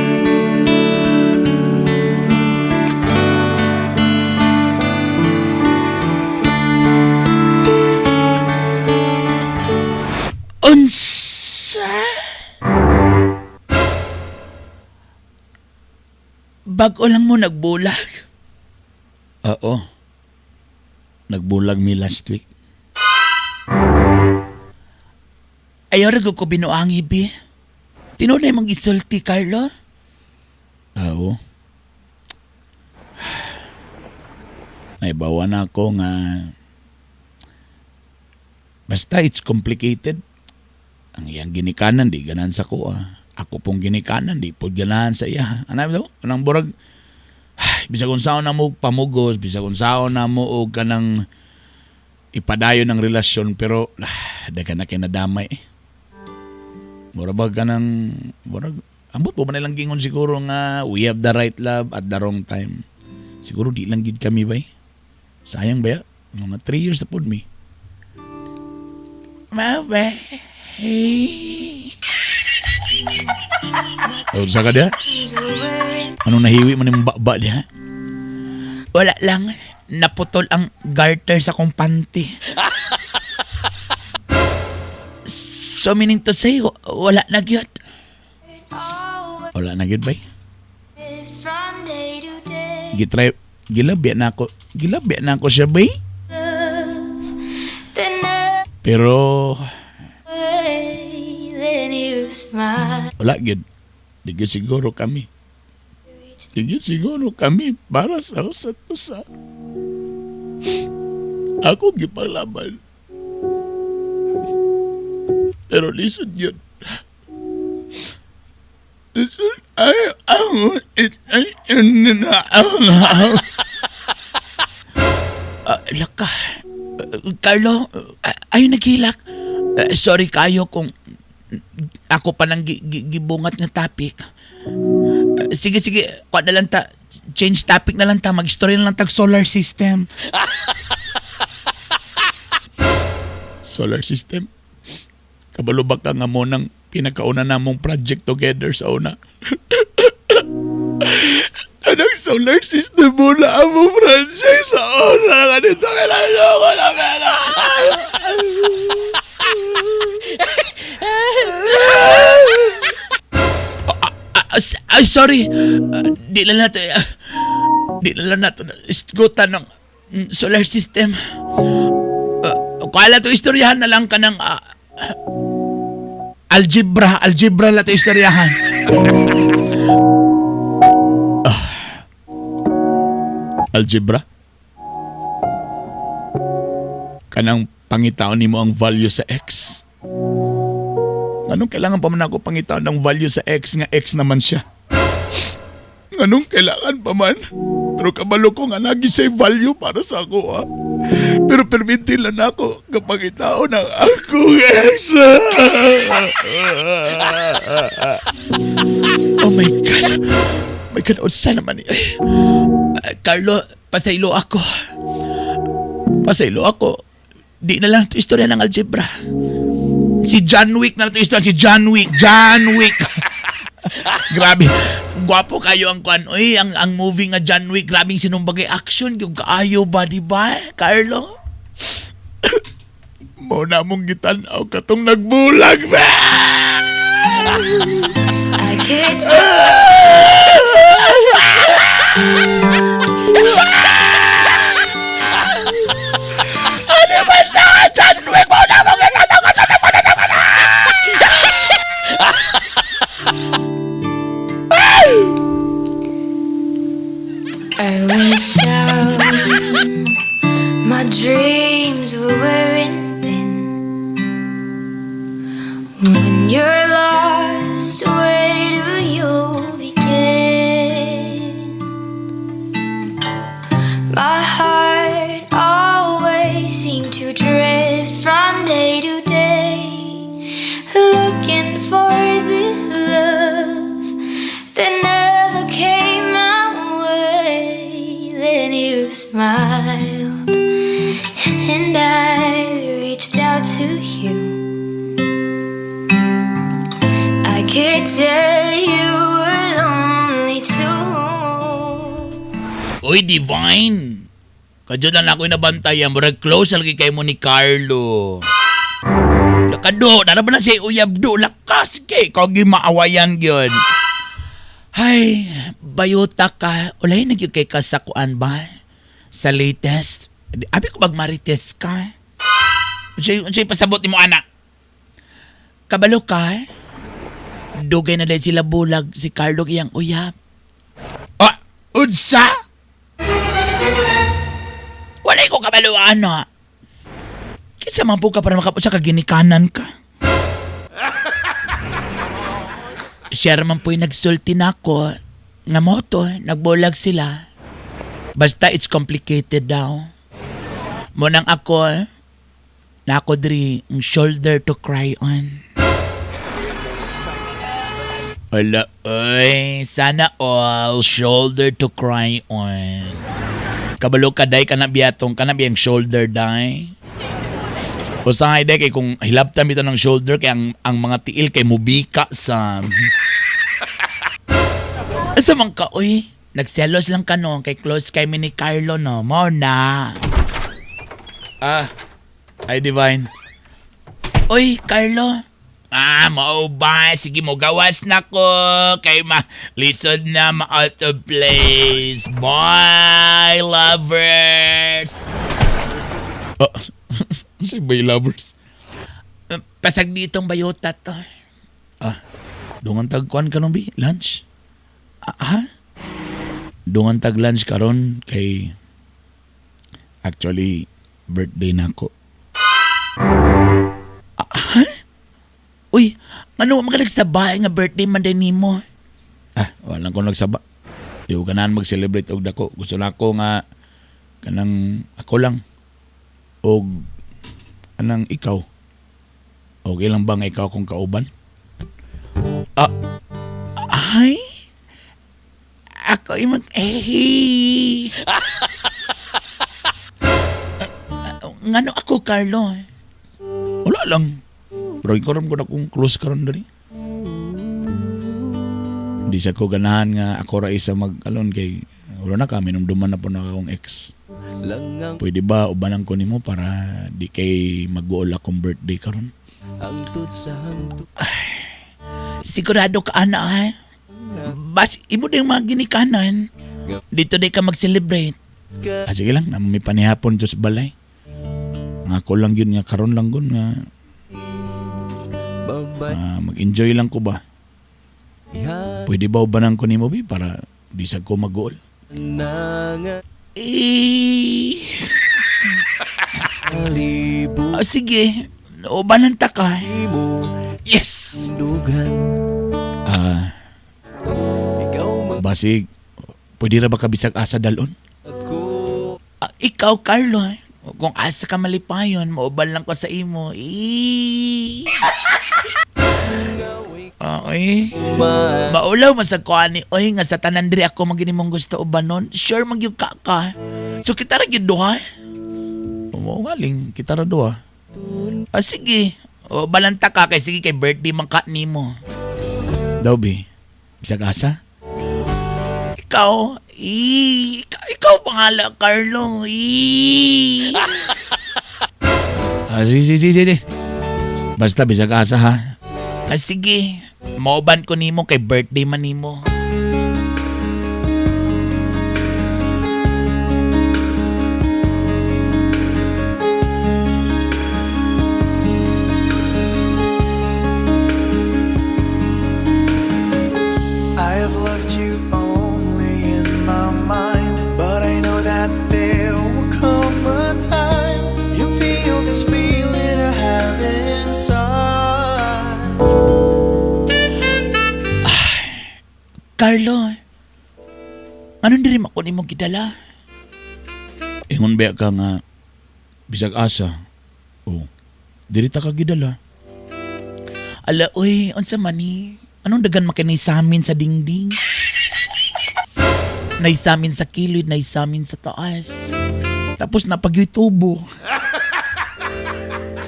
Unsa? Bago lang mo nagbulag. Oo. Nagbulag mi last week. Ayaw ra ko binuang ibi. Tinunay mong isulti, Carlo. Oo. Naibawa na ako nga basta it's complicated. Ang iyang ginikanan di ganahan sa ko ah. Ako pong ginikanan di pod ganahan sa iya. Ano daw? Anang burag bisag unsaon na mo og pamugos, bisag unsaon na mo og kanang ipadayon ng relasyon pero daghan na kay nadamay eh. Mura ba kanang murag ambot po ba nilang gingon siguro nga we have the right love at the wrong time. Siguro di lang gid kami bay. Sayang ba ya? Mga 3 years na pod mi. Mabe. Hey. O, sa ka diha? Anong nahiwi man yung baba diha? Wala lang. Naputol ang garter sa kong panty. So meaning to say, wala na gyud. Wala na gid bay. Gitry gilabya na ako. Gilabya na ako siya bay. Pero wala gid. Di gyud siguro kami. Sige, siguro kami para sa usa't usa. Ako gipalaban. Pero lisod yun. Lisod ay ang it ay na ang Laka. Carlo, ayaw naghilak. Sorry kayo kung ako pa nang gibungat nga topic. Sige, sige, kuha na lang ta. Change topic na lang ta. Mag-story na lang tag solar system. Solar system. Kabalo ba ka nga mo ng pinakauna namong project together sa una? Anong solar system mo na among project sa una? Ganito kailangan ko na pera. Ay, sorry. Di lang nato, di na lang nato isgutan ng solar system. Kala to istoryahan na lang ka ng algebra. Algebra lang to istoryahan. Algebra? Kanang pangitaon nimo ang value sa x. Anong kailangan pa man ako pangitaon ng value sa x nga x naman siya? Anong kailangan pa man? Pero kabalo ko nga nagi siya value para sa ako ha. Pero permitin lang ako kapag itaon ang akong ex. Oh my God. My God, unsa naman ni. Carlo, pasaylo ako. Pasaylo ako. Di na lang ito istorya ng algebra. Si John Wick na lang ito istorya. Si John Wick. John Wick. Grabe. Gwapo kayo ang kwan. Uy, ang movie nga John Wick. Grabing sinumbagay action. Yung kaayo ba, di ba, Carlo? Mao na mong gitan-aw katong nagbulag ba? I could Ano ba sa John Wick? Mao na mong gitan-aw katong nagbulag. I was down. My dreams were wearing thin. When you're lost, where do you begin? My heart always seemed to drift from day to day, looking for the love that never came my way. Then you smiled, and I reached out to you. I could tell you were lonely too. Uy, Divine! Kadyo lang ako nabantayan. Murag close lagi kay mo ni Carlo. Lakado, nara ba na siya uyab do? Lakas kay. Kagi maawayan gyud. Hay, bayuta ka. Ulay na gyud kay ka sa kuan ba? Sa latest. Abi ko magmarites ka. Unsay pasabot nimo ana? Kabalo ka? Dugay na dahil sila bulag si Carlo iyang uyab. Ah, unsa? Walay ko kabalo ana. Kinsa man po ka para makapusa ka ginikanan ka. Siya man po'y nagsulti na ako nga moto, nagbulag sila. Basta it's complicated daw. Munang ako, na ako diri ang shoulder to cry on. Ala, oy, sana all shoulder to cry on. Kabalo ka day ka na biyatong ka na biyang shoulder day. Usahay day kay kung hilabtan bitaw ng shoulder kay ang mga tiil kay mubika sa. Asa man ka oy? Nagselos lang ka no kay close kay mi ni Carlo no. Mo na. Ah, ay Divine. Oy, Carlo. Ah, mao ba? Sige mo, gawas na ko. Kay ma, lisod na ma out of place. Bye, lovers. Oh, si Bay Lovers. Pasag ditong bayota to. Ah, dungan tagkuan ka nung bi? Lunch? Ah, ha? Dungan tag lunch karon kay actually birthday na ako. Ah, ha? Uy, ano man ka nagsaba nga birthday man din nimo? Ah, wala ko nagsaba. Di ko ganahan mag-celebrate og dako. Gusto na ako nga kanang ako lang og anang ikaw. Okay lang ba nga ikaw akong kauban? Ah, ay? Ako imong eh. Ngano ako, Carlo? Wala lang. Pero ikaw ram ko na kung close karon dali. Di sa ko ganahan nga ako ra isa mag-alon kay wala na kami nung duman na po na akong ex. Pwede ba ubanan ko nimo para di kay mag-uol akong birthday karon? Sigurado ka ana ha? Bas imo din mga ginikanan. Dito di ka mag-celebrate. Ah, sige lang, may panihapon Diyos balay. Nga ako lang yun nga karon lang gun nga mag-enjoy lang ko ba? Pwede ba ubanan ko nimo bi para di sa ko mag-uol? Eh. Ah, sige, ubanan ta ka. Yes. Ah. Basig, pwede ra ba ka bisag asa dalon? Ah, ikaw, Carlo, kung asa ka malipayon, mauban lang ko sa imo. Eh. Okay. Maulaw man sa kuan ni oy nga sa tanan diri ako man mong gusto ubanon. Sure man gyud ka ka. So kita ra gyud duha. Oo galing kita ra duha. Ah, sige. O balanta ka kay sige kay birthday man ka nimo. Daw bi. Bisag asa? Ikaw, ikaw pangala Carlo. I. Ah, sige, sige, sige, sige. Basta bisag asa ha. Ah, sige. Mauban ko nimo kay birthday man nimo. I have loved you only in my mind, but I know that there will come a time you feel this feeling I have inside. Carlo, anong diri ako nimo gidala? Ingon ba ka nga bisag asa? Oh, diri ta ka gidala. Ala, oy, unsa man ni? Anong dagan makinaisamin sa dingding? Naisamin sa kilid, naisamin sa taas. Tapos napagyo'y tubo.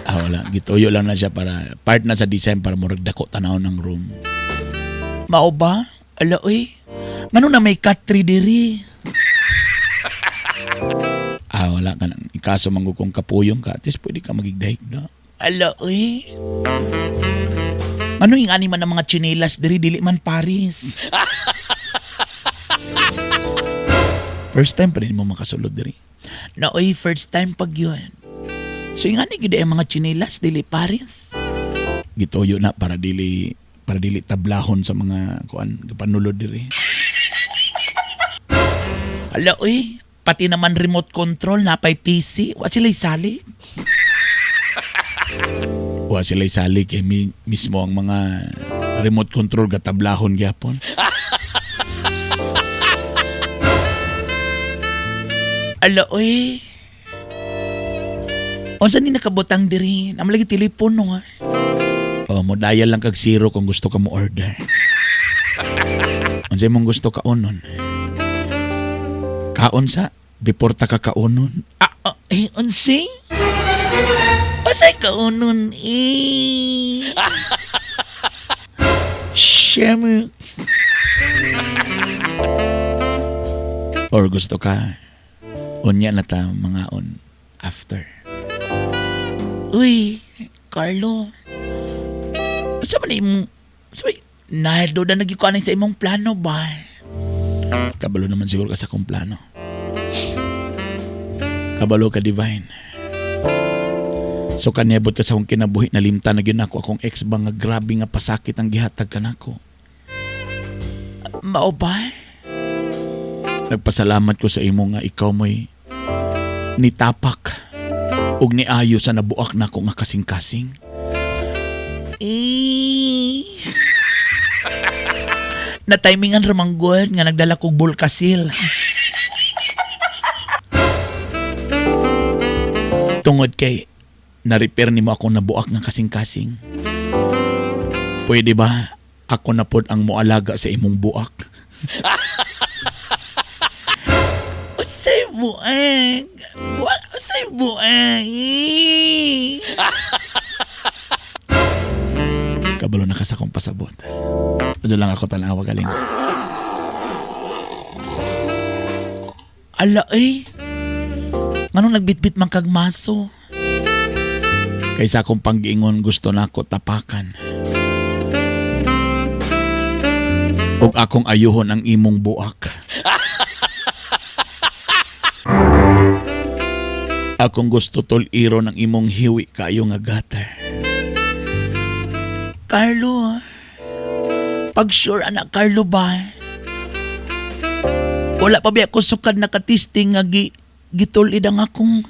Ah, wala. Gituyo lang na siya para part na sa design para murag dako tanaw ng room. Mao ba? Ala, oy. Ngano na may cat tree diri? Ah, wala ka nang ikaso man kung kapuyong ka, at least pwede ka magigdahig na. Ala, oy. Ano yung ani man ng mga tsinelas diri dili man Paris? First time pa rin mo makasulod diri. Na oy, first time pag yun. So yung ani gyud ang mga tsinelas dili Paris. Gituyo na para dili tablahon sa mga kuan gapanulod diri. Ala, oy, pati naman remote control napay PC, wa sila'y sali. Wa sila sali kay mismo ang mga remote control gatablahon gyapon. Ala, oy. Unsa ni nakabutang diri? Naman lagi telepono ha. Oh, mo dial lang kag zero kung gusto ka mo order. Unsay mong gusto kaonon? Kaon sa before ta ka kaonon. Ah, ah, eh, unsay? Unsay kaonon eh? Shame. Or gusto ka unya na ta mga on after. Uy, Carlo. Unsa man imong sabi, Naldo na nagikuan sa imong plano ba? Kabalo naman siguro ka sa akong plano. Kabalo ka, Divine. So kaniabot ka sa akong kinabuhi, nalimta na gyud nako akong ex ba nga grabe nga pasakit ang gihatag kanako. Mao ba? Nagpasalamat ko sa imo nga ikaw mo'y nitapak ug niayo sa nabuak nako nga kasing-kasing. Eh. Na-timingan ramanggod nga nagdala kog bulkasil. Tungod kay na-repair nimo akong nabuak nga kasing-kasing. Pwede ba ako na pod ang moalaga sa imong buak? Usay buak. Buak, usay buak. Eh. Kabalo na ka sa akong pasabot. Doon lang ako tanawa galing. Ala eh. Nganong nagbitbit man kag maso? Kaysa akong panggiingon gusto na ako tapakan. Ug akong ayuhon ang imong buak. Akong gusto tul-iro ng imong hiwi kaayo nga gutter. Carlo, pag sure anak Carlo ba? Wala pa biya ko sukad nakatisting nga gitulid ang akong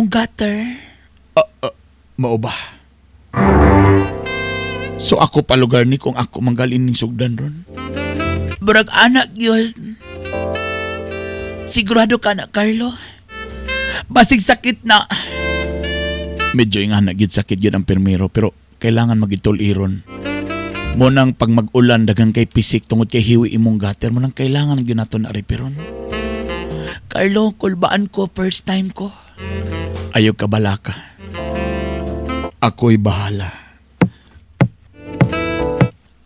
gutter. Mao ba? So ako pa lugar ni kung ako manggalin ning sugdan ron. Burag anak yun. Sigurado ka na, Carlo? Basig sakit na. Medyo nga na gid sakit yun ang permero pero kailangan magitol-iron. Mo nang pag mag-ulan daghang kay pisik tungod kay hiwi imong gutter mo nang kailangan gyud nato na reperon. Carlo, kulbaan ko first time ko. Ayaw ka balaka. Ako'y bahala.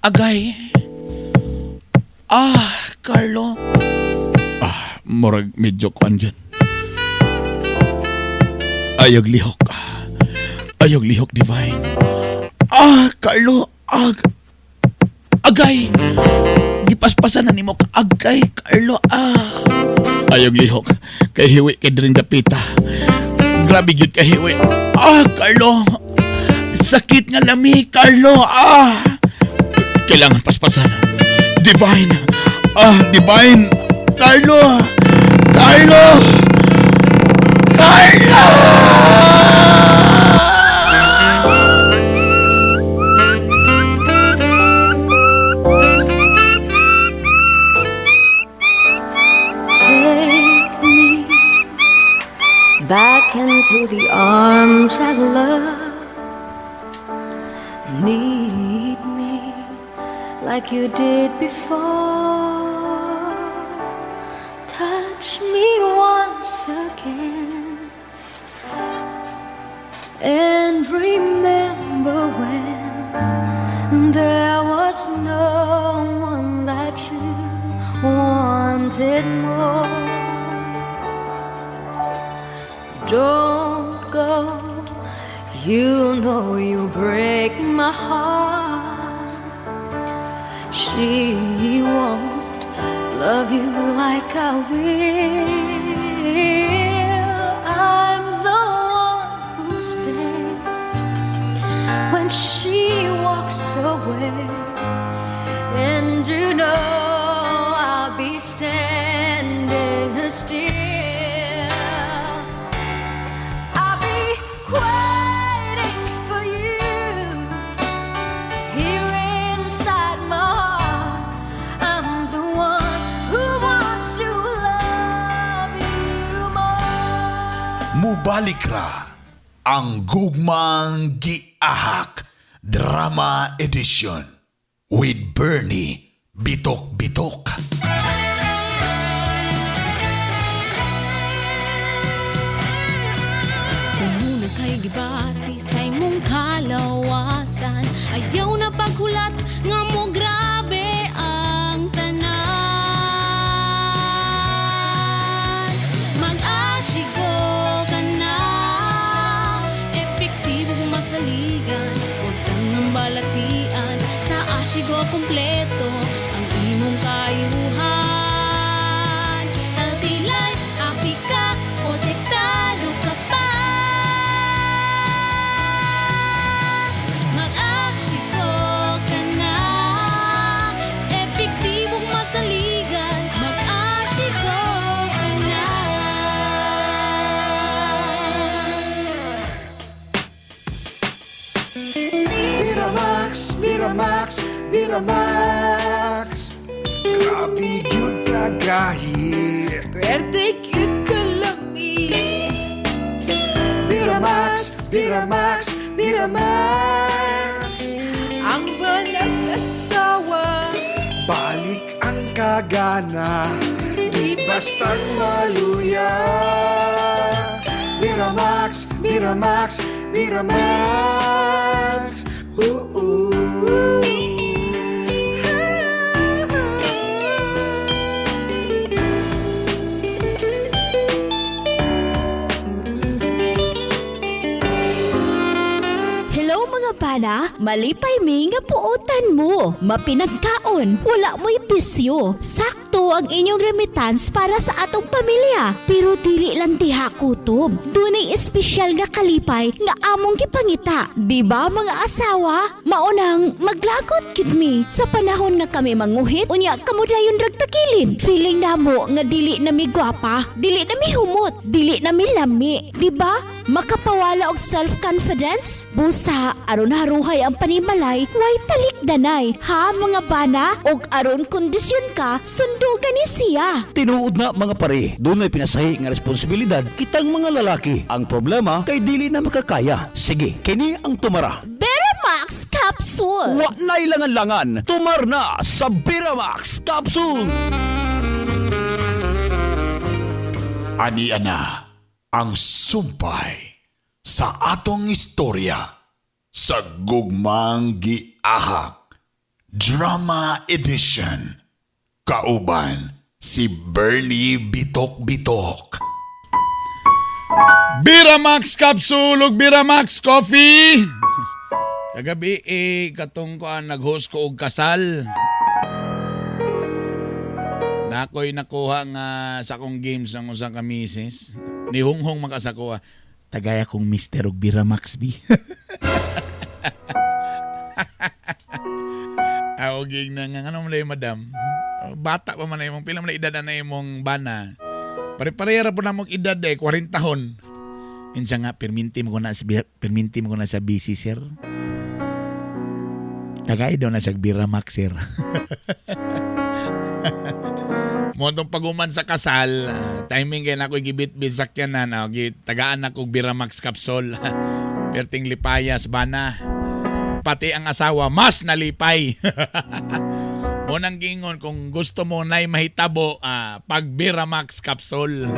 Agay. Ah, Carlo. Ah, murag medyo kuan dyan. Ayog lihok. Ayog lihok, Divine. Ah, Carlo. Ah, agay. Gipaspasan na nimo ka. Agay, Carlo. Ah. Ayog lihok. Kay hiwi kay diring dapita. Grabe gyud kay hiwi. Ah, Carlo. Sakit nga lami, Carlo. Ah. Kailangan paspasan. Divine. Ah, Divine. Carlo. Carlo. Carlo! Take me back into the arms that love. Need me like you did before. Touch me once again and remember when there was no one that you wanted more. Don't go, you know you break my heart. She won't love you like I will. I'm the one who stays when she walks away, and you know I'll be standing still. I'll be waiting for you here inside my heart. I'm the one who wants to love you more. Mubalik ra ang Gugmang Giahak Drama Edition with Bernie Bitok Bitok. Kung muna kay gibati sa imong kalawasan, ayaw na paghulat nga mo grabe ang tanan. Mag-asigo ka na, epektibong masaligan, huwag kang balatian, sa Ashigo kompleto ang imong kayuhan. Healthy life, happy ka, protektado ka pa. Mag-asigo ka na. Miramax. Grabe gyud kagahi. Pwerte gyud kalami. Miramax, Miramax, Miramax. Ang manag-asawa. Balik ang kagana, di basta't maluya. Miramax, Miramax, Miramax. Ooh. Hello mga bana, malipay mi nga puotan mo. Mapinagkaon, wala mo'y bisyo. Sakto ang inyong remittance para sa atong pamilya. Pero dili lang diha kutob. Dunay espesyal nga kalipay nga among gipangita. Di ba mga asawa? Maunang maglagot gid mi sa panahon nga kami manguhit unya kamo dayon ragtakilid. Feeling namo nga dili na mi gwapa, dili na mi humot, dili na mi lami. Di ba? Makapawala og self-confidence? Busa, aron haruhay ang panimalay, way talikdanay. Ha mga bana? Og aron kondisyon ka, sundugan ni siya. Tinuod na mga pare, dunay pinasahi nga responsibilidad kitang mga lalaki. Ang problema kay dili na makakaya. Sige, kini ang tumara. Beramax Capsule! Wa na'y langan-langan, tumar na sa Beramax Capsule! Ani ana ang sumpay sa atong istorya sa Gugmang Giahak Drama Edition. Kauban si Bernie Bitok Bitok. Biramax Capsule ug Biramax Coffee. Kagabi eh, katong kuan nag-host ko og kasal. Nakoy nakuha nga sa akong games ang usa ka misis. Ni Hunghong makasakuha. Tagaya kong mister og Biramax B. Ako ging na nga ano man madam. Bata pa man na imong pila man na edad na imong bana. Pare-pareha ra po na mong edad eh, 40 taon. Insa nga perminti mo ko na sa busy sir. Tagay daw na siya Biramax sir. Mo tong paguman sa kasal, timing kay nako gibitbit sakyanan, tagaan nako og Biramax capsule. Perting lipayas bana. Pati ang asawa mas nalipay. Mo nang gingon kung gusto mo nay mahitabo, pag Biramax capsule.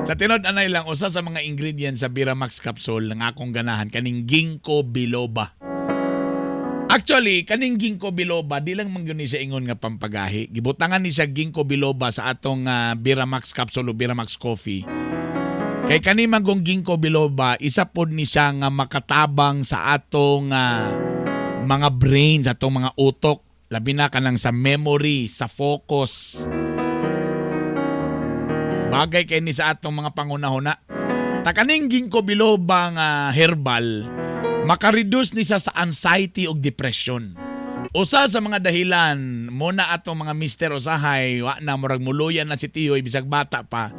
Sa tinod anay lang usa sa mga ingredients sa Biramax capsule nga akong ganahan kaning ginkgo biloba. Actually, kaning ginkgo biloba di lang man gyud ni siya ingon nga pampagahi. Gibutangan ni siya ginkgo biloba sa atong Biramax capsule o Biramax coffee. Kay kani man gong ginkgo biloba, isa pod ni siya nga makatabang sa atong mga brain, sa atong mga utok, labi na kanang sa memory, sa focus. Bagay kay ni sa atong mga pangunahuna. Ta kaning ginkgo biloba nga herbal, makareduce ni siya sa anxiety ug depression. Usa sa mga dahilan mo na atong mga mister usahay wa na murag muluyan na si Tiyoy bisag bata pa.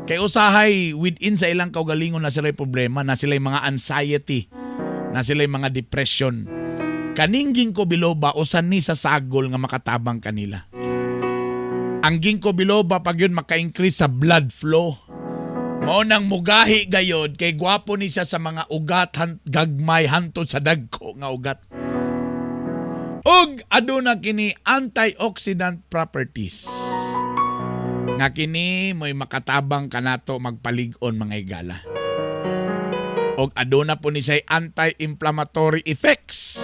Kay usahay within sa ilang kaugalingon na sila'y problema, na sila'y mga anxiety, na sila'y mga depression. Kaning ginkgo biloba usa ni sa sagol nga makatabang kanila. Ang ginkgo biloba pag yun maka-increase sa blood flow. Mao nang mugahi gayod kay gwapo ni siya sa mga ugat gagmay hantod sa dagko nga ugat. Ug aduna kini antioxidant properties. Nga kini mo'y makatabang kanato magpalig-on mga higala. Og aduna po ni siya anti-inflammatory effects.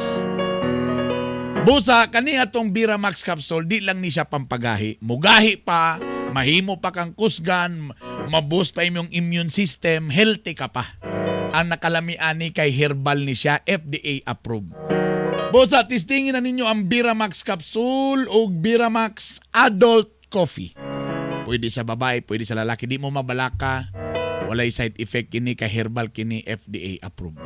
Busa kani atong Biramax capsule di lang ni siya pampagahi. Mugahi pa, mahimo pa kang kusgan, maboost pa imong immune system, healthy ka pa. Ang nakalami ani kay herbal ni siya, FDA approved. Busa testingin na ninyo ang Biramax capsule o Biramax adult coffee. Pwede sa babae, pwede sa lalaki, di mo mabalaka. Walay side effect kini kay herbal kini FDA approved.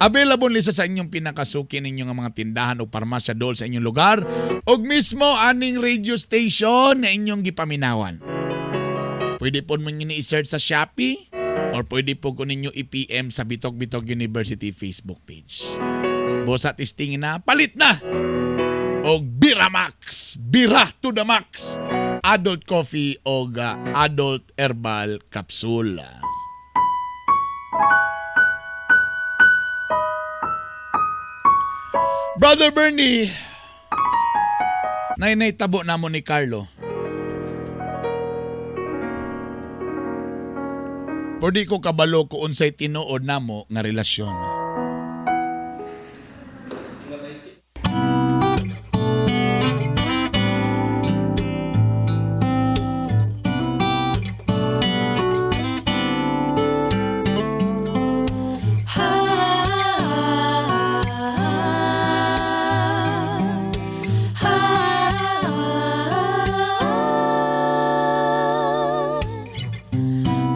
Available ni siya sa inyong pinakasuki ninyo nga mga tindahan o parmasya dool sa inyong lugar og mismo aning radio station na inyong gipaminawan. Pwede po mo ninyo i-search sa Shopee or pwede po ko ninyo i-PM sa Bitok Bitok University Facebook page. Busa testing na, palit na! Og Biramax, Bira to the max. Adult coffee og adult herbal capsule. Brother Bernie, nay tabo namo ni Carlo. Pero di ko kabalo kung unsay tinuod namo nga relasyon.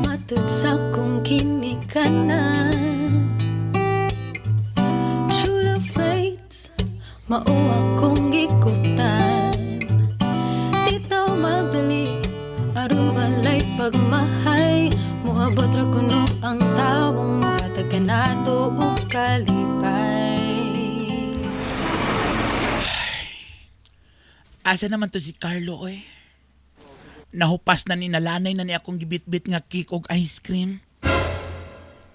Matud sa kong kinikanan, true love faith, mao akong gikutan. Di tao magdali, aron walay pagmahay. Moabot ra kuno ang tawong mohatag kanato og kalipay. Asa naman to si Carlo, oy? Nahupas na ni nalanay na ni akong gibitbit nga cake og ice cream.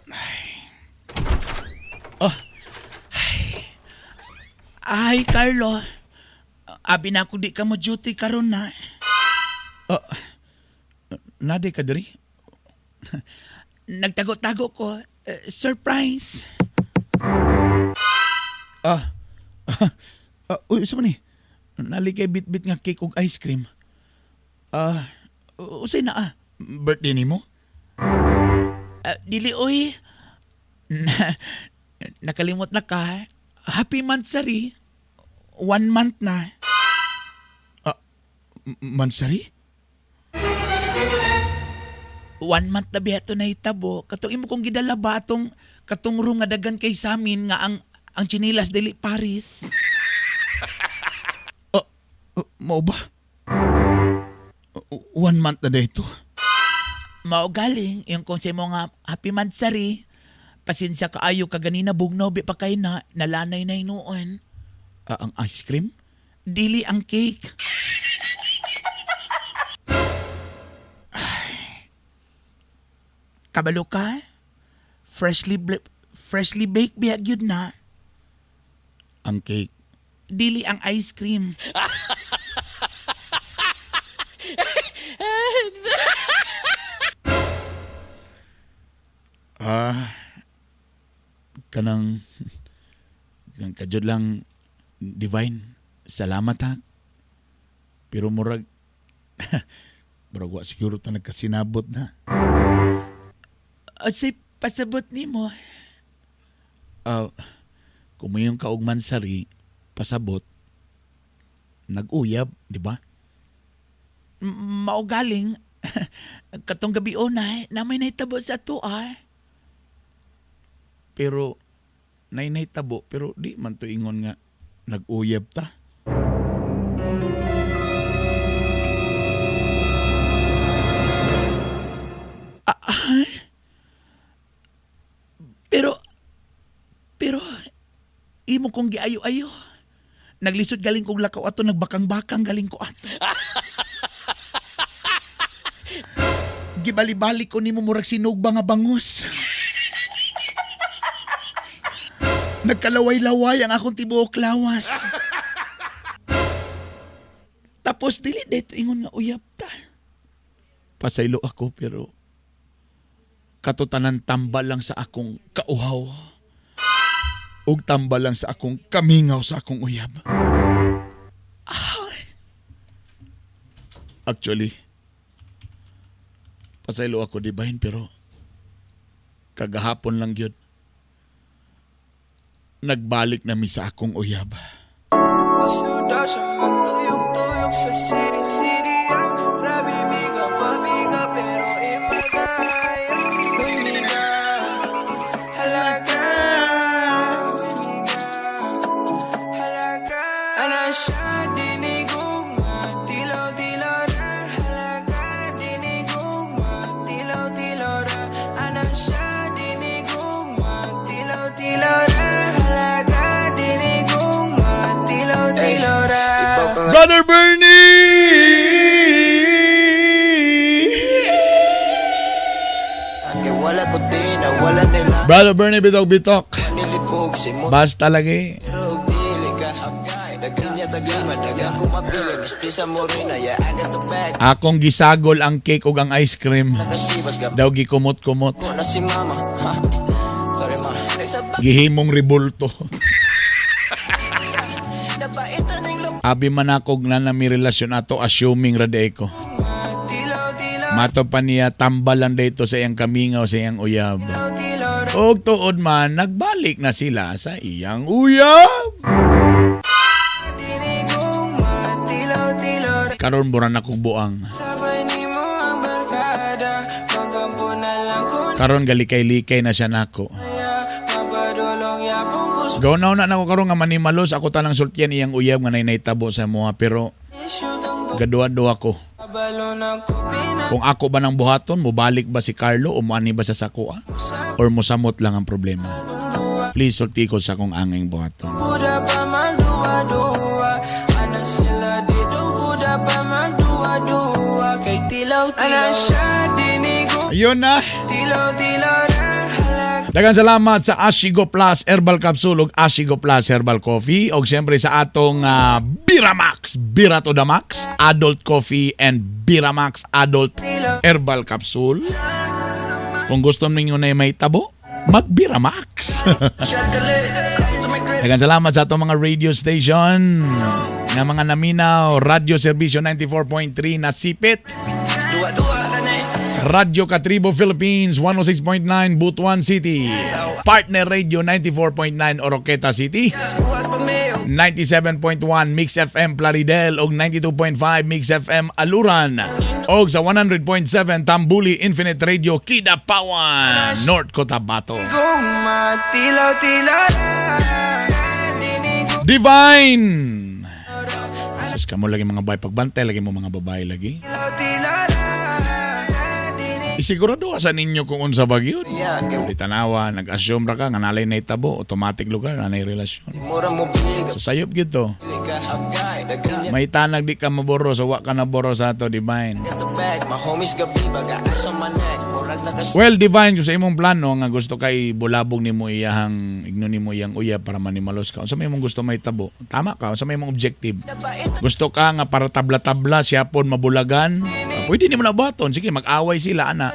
Ay. Oh. Ay. Ay, Carlo. Abi na ako di ka mo duty karon na. Oh, nadi ka diri? Nagtago-tago ko. Surprise. Ah. Uy, usa man ni? Nali kay bitbit nga cake og ice cream. Ah, usay na ah. Birthday nimo? Dili oy. Nakalimot na ka. Happy monthsary. 1 month na. Mansari? 1 month na biya to nahitabo. Katong imo kong gidala ba atong katong room nga dagan kay samin nga ang tsinilas dili Paris. Oh, mao ba? 1 month na dito. Mao galing yung kung sa imo nga happy monthsary. Pasensya kaayo ka ganina bugnaw bi pa kay na nalanay na hinuon. Ah, ang ice cream? Dili ang cake. Ay. Kabalo ka? Freshly baked biya gyud na. Ang cake. Dili ang ice cream. Ah, kanang kanang kadyod lang divine. Salamat ha. Pero murag murag wa siguro ta nagkasinabot na. Asay pasabot nimo. Ah, kung may yung kaugman sari, pasabot, nag-uyab, di ba? Mao galing katong gabi una na may nahitabo sa ato ah. Pero nay tabo pero di man to ingon nga nag-uyab ta. Pero pero imo kong giayo-ayo. Naglisod galing kog lakaw ato, nagbakang-bakang galing ko ato. Gibali-bali ko nimo murag sinugba nga bangus. Nagkalaway-laway ang akong tibuok lawas. Tapos dili dito ingon nga uyab ta. Pasaylo ako pero katutanan tambal lang sa akong kauhaw. Ug tambal lang sa akong kamingaw sa akong uyab. Actually, pasaylo ako divine pero kagahapon lang gyud. Nagbalik na mi sa akong uyab. Gusto daw siya magtuyok-tuyok sa city-city. Grabe miga, mamiga, pero imagaya. Uy, miga, halaga. Uy, miga, halaga. Ana siya, diniguma, tilaw-tilaw ra. Halaga, diniguma, tilaw-tilaw ra. Ana siya, diniguma, tilaw-tilaw ra. Halaga, Brother Bernie! Kay wala ko din, wala nila. Brother Bernie, bitok bitok. Nilibog si mo. Basta lagi. Pero dili ka hagay. Dagan niya taglima, dagan ko mapili. Misti sa morena, yeah, I got the bag. Akong gisagol ang cake ug ang ice cream. Nakasibas ka. Daw gikumot-kumot. Ko na si mama. Ha? Sorry ma. Nagsabay Gihimong ribulto. na ba ito ning lupa? Abi man akog na na mi relasyon ato, assuming ra day ko. Mato pa niya tambal lang dito sa iyang kamingaw sa iyang uyab. Og tuod man nagbalik na sila sa iyang uyab. Karon buran akong buang. Sabay nimo ang barkada. Magampo na lang ko Karon galikay-likay na siya nako. niya. Mapadulong yapong kus. Gawnaw na nako karon nga manimalos ako tanang sultian iyang uyab nga nay tabo sa moha, pero gaduha-duha ko. Kabalo na ko pina. Kung ako ba ng buhaton, mubalik ba si Carlo o muani ba sa sakoa? Or musamot lang ang problema? Please sulti ko sa akong anging buhaton. Kuda pa magduwa-duwa. Ana sila dito, kuda pa magduwa-duwa. Kay tilaw-tilaw. Ana siya dinigo. Ayun na. Tilaw-tilaw na halag. Daghang salamat sa Ashigo Plus Herbal Capsule ug Ashigo Plus Herbal Coffee og siyempre sa atong Biramax, Bira to the Max Adult Coffee and Biramax Adult Herbal Capsule. Kung gusto ninyo na may tabo, mag Biramax. Daghang salamat sa atong mga radio station nga mga naminaw, Radyo Serbisyo 94.3 na Sipit, Radyo Katribo Philippines 106.9 Butuan City, Partner Radio 94.9 Oroqueta City, 97.1 Mix FM Plaridel ug 92.5 Mix FM Aluran og sa 100.7 Tambuli Infinite Radio Kidapawan, North Cotabato. Guma, tilaw-tilaw na. Divine! Sus ka mo lagi mga babae. Pagbantay lagi mo mga babae lagi. Isigurado sa ninyo kung unsa ba gyud. Di tanawa, nag-assume ra ka nga nalay na itabo, automatic lugar na relasyon. Mura mo big. So sayop gyud to. Ka hagay. Dagan niya May tanag di ka maboro so wa ka naboro sa ato, Divine. got the bag. My homies gabi baga ice on my neck. Murag nakas. Well, Divine, kung sa imong plano nga gusto kay bulabog nimo iyahang igno nimo iyang uyab para manimalos ka. Unsa may imong gusto may tabo? Tama ka, unsa may imong objective? Gusto ka nga para tabla-tabla siya pon mabulagan? Ah, pwede nimo na buhaton. Sige, mag-away sila ana.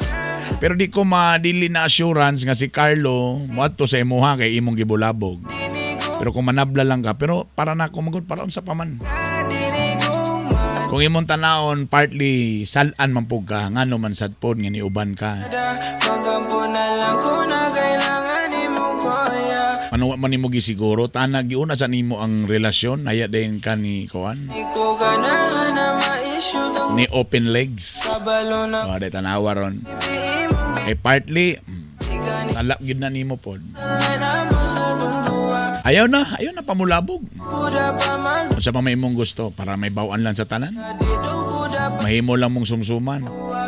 Pero di ko madili na assurance nga si Carlo moadto sa imuha kay imong gibulabog. Pero kung manabla lang ka, pero para na ako magud para unsa pa man. Kung imong tanawon partly salan man pug ka, ngano man sad pod nga niuban ka. Magampo na lang ko na kailangan nimo kuya. Ano wa man nimo gisiguro tanag giuna sa nimo ang relasyon aya din ka ni kuan Di ko ganahan na ma-issue tong ni open legs. kabalo na Oh, di tanawa ron. Eh partly sala gyud na nimo pod. na mo sa tong duwa. Ayaw na pamulabog. Kuda pa mag Unsa pa may imong gusto para may bawaan lang sa tanan. dito kuda pa Mahimo lang mong sumsuman.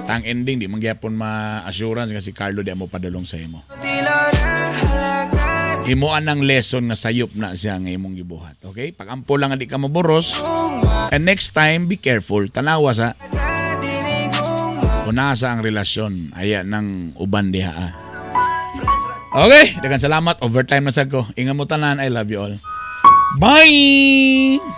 Tang ending di man gyapon ma-assurance nga si Carlo di mo padulong sa imo. tilaw na halaga. Himuan ang lesson nga sayop na siya nga imong gibuhat. Okay? Pag-ampo lang nga di ka maboros. And next time, be careful. Tanawa sa unasa ang relasyon. Aya ng uban diha. Ah. Okay, daghang salamat. Overtime na sad ko. Ingat mo tanan. I love you all. Bye!